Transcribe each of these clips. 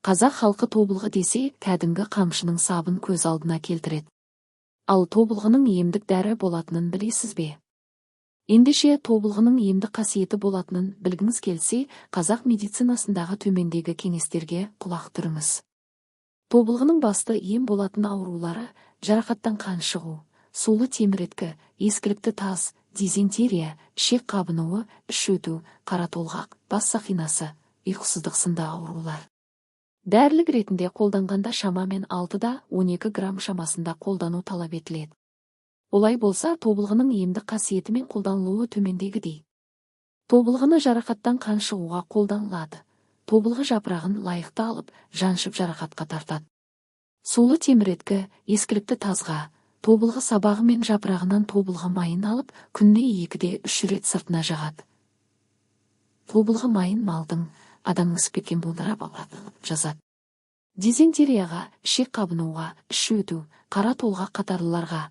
Қазақ халқы тобылғы десе, кәдімгі қамшының сабын көз алдына келтіреді. Ал тобылғының емдік дәрі болатынын білесіз бе? Ендеше, тобылғының емдік қасиеті болатынын білгіңіз келсе, қазақ медицинасындағы төмендегі кеңестерге құлақ түріңіз. Тобылғының басты ем болатын аурулары: жарақаттан қан шығу, сулы теміреткі, ескілікті таз, дизентерия, ішек қабынуы, іш өту, қара толғақ, бас сақинасы, ұйқысыздық сынды аурулар. Дәрілік ретінде қолданғанда шамамен 6 да 12 грамм шамасында қолдану талап етіледі. Олай болса, тобылғының емдік қасиеті мен қолданылуы төмендегідей. Тобылғыны жарақаттан қан шығуға қолданылады. Тобылғы жапырағын лайықты алып, жаншып, жарақатқа тартады. Сулы теміреткі, ескілікті тазға тобылғы сабағы мен жапырағынан тобылғы майын алып, күніне 2-де 3 рет сыртына жағады. Тобылғы майын малдың, адамның ісіп кеткен буындырап алады, жазады. Дизентерияға, ішек қабынуға, іш өту, қара толғақ қатарлыларға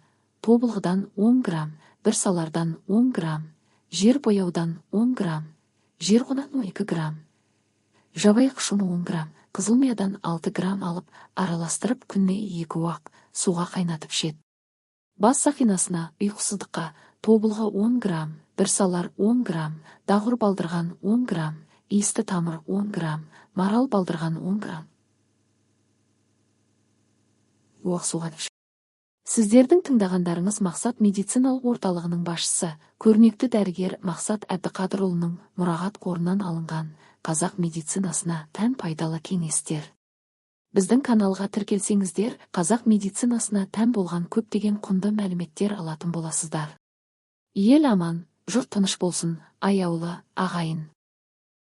тобылғыдан 10 грамм, бір салардан 10 грамм, жер бояудан 10 грамм, жерқонан 12 грамм, жабайы қышуын 10 грамм, қызылмиядан 6 грамм алып, араластырып, күніне екі уақ суға қайнатып ішеді. Бас сақинасына, ұйқысыздыққа тобылғы 10 грамм, бір салар 10 грамм, дағыр балдырған 10 грамм, иісті тамыр 10 грамм, марал балдырған 10 грамм уақ суға. Сіздердің тыңдағандарыңыз Мақсат медициналық орталығының басшысы, көрнекті дәрігер Мақсат Әбдіқадырұлының мұрағат қорынан алынған қазақ медицинасына тән пайдалы кеңестер. Біздің каналға тіркелсеңіздер, қазақ медицинасына тән болған көптеген құнды мәліметтер алатын боласыздар. Ел аман, жұрт тыныш болсын, аяулы ағайын!